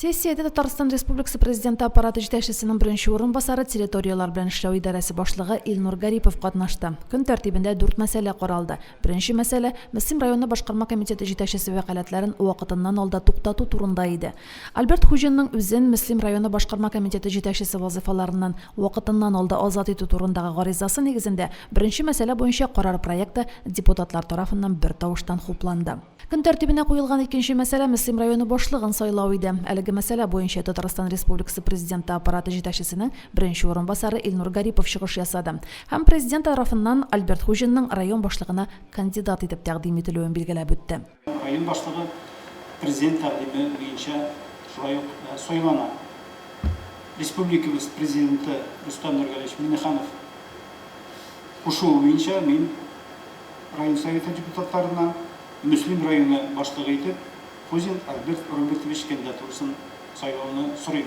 Сессиядә Татарстан Республикасы Президенты Аппараты җитәкчесенең беренче урынбасары, территорияләр белән эшләү идарәсе башлыгы Илнур Гарипов катнашты. Көн тәртибендә дүрт мәсьәлә каралды. Беренче мәсьәлә, Мөслим районы башкарма комитеты җитәкчесе вәкаләтләрен вакытыннан алда туктату турында иде. Альберт Хуҗинның үзен Мөслим районы башкарма комитеты җитәкчесе вазыйфаларыннан вакытыннан алда азат итү турындагы гаризасы нигезендә беренче мәсьәлә буенча карар проекты депутатлар тарафыннан бертавыштан хупланды. Көн тәртибенә куелган икенче мәсьәлә Мөслим районы башлыгын сайлау иде. Әлеге мәсьәлә буенча Татарстан Республикасы Президенты Аппараты җитәкчесенең беренче урынбасары Илнур Гарипов чыгыш ясады һәм Президент тарафыннан Альберт Хуҗинның район башлыгына кандидат итеп тәкъдим ителүен билгеләп үтте. Район башлыгы Президент тәкъдиме буенча шулай ук сайлана. Республикабыз Президенты Рөстәм Нургалиевич Миңнеханов кушуы буенча мин район Советы депутатларыннан Мөслим районы башлыгы итеп Хузин Альберт Робертович кандидатурасын сайлауны сорыйм.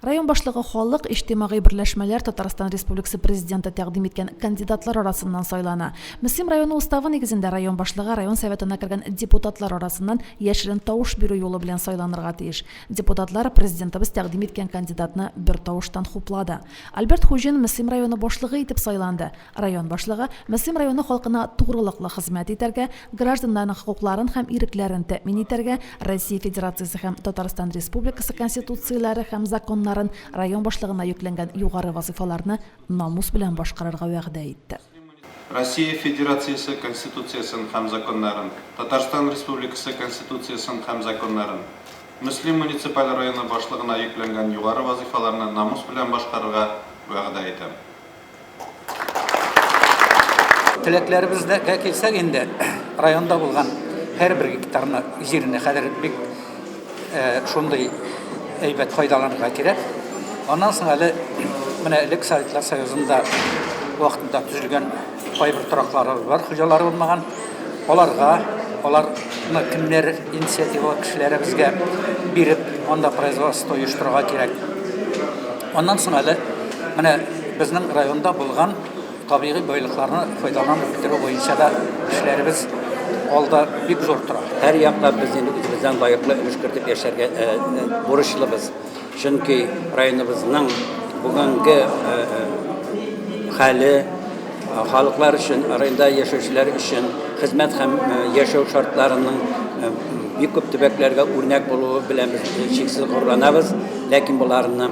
Район башлыгы халык, иҗтимагый берләшмәләр Татарстан Республикасы Президенты тәкъдим иткән кандидатлар арасыннан сайлана. Мөслим районы Уставы нигезендә район башлыгы район Советына кергән депутатлар арасыннан яшерен тавыш бирү юлы белән сайланырга тиеш. Депутатлар Президентыбыз тәкъдим иткән кандидатны бертавыштан хуплады. Альберт Хуҗин Мөслим районы башлыгы итеп сайланды. Район башлыгы Мөслим районы халкына тугрылыклы хезмәт итәргә, гражданнарның хокукларын һәм ирекләрен тәэмин итәргә, Россия Федерациясе һәм Татарстан Республикасы Конституцияләре һәм законнарын, район башлыгына йөкләнгән югары вазыйфаларны намус белән башкарырга вәгъдә итте. Россия Федерациясе Конституциясен һәм законнарын, Татарстан Республикасы Конституциясен һәм законнарын, Мөслим муниципаль районы башлыгына йөкләнгән югары вазыйфаларны намус белән башкарырга вәгъдә итәм. Теләкләребезгә килсәк инде, районда булган һәрбер гектарны, җирне хәзер бик шундый әйбәт файдаланырга кирәк. Аннан соң әле менә элек Советлар Союзында вакытында төзелгән кайбер торакларыбыз бар, хуҗалары булмаган. Аларга, аларны кемнәр инициатива кешеләребезгә биреп, анда производство оештырырга кирәк. Аннан соң әле менә безнең районда булган табигый байлыкларны файдаланып бетерү буенча да эшләребез алда бик зур тора. Һәр яклап без инде үзебездән лаеклы өлеш кертеп яшәргә бурычлыбыз. Чөнки районыбызның бүгенге хәле халыклар өчен, районда яшәүчеләр өчен хезмәт һәм яшәү шартларының бик күп төбәкләргә үрнәк булуы белән без чиксез горурланабыз. Ләкин боларны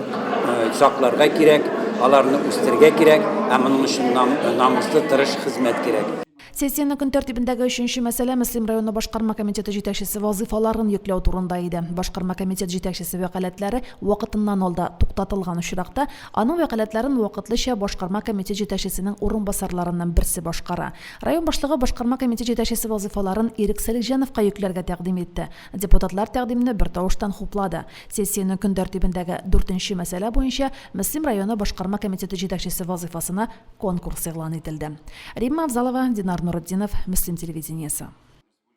сакларга кирәк, аларны үстерергә кирәк, ә моның өчен намуслы, тырыш хезмәт кирәк. Сессиянең көн тәртибендәге өченче мәсьәлә Мөслим районы башкарма комитеты җитәкчесе вазыйфаларын йөкләү турында иде. Башкарма комитет җитәкчесе вәкаләтләре вакытыннан алда туктатылган очракта, аның вәкаләтләрен вакытлыча башкарма комитет җитәкчесенең урынбасарларыннан берсе башкара. Район башлыгы башкарма комитет җитәкчесе вазыйфаларын Ирек Сәлихҗановка йөкләргә тәкъдим итте. Депутатлар тәкъдимне бертавыштан хуплады. Сессиянең көн тәртибендәге дүртенче мәсьәлә буенча Мөслим районы башкарма комитеты җитәкчесе вазыйфасына конкурс игълан ителде. Римма Авзалова, Динар Нуретдинов, Мөслим телевидениесе.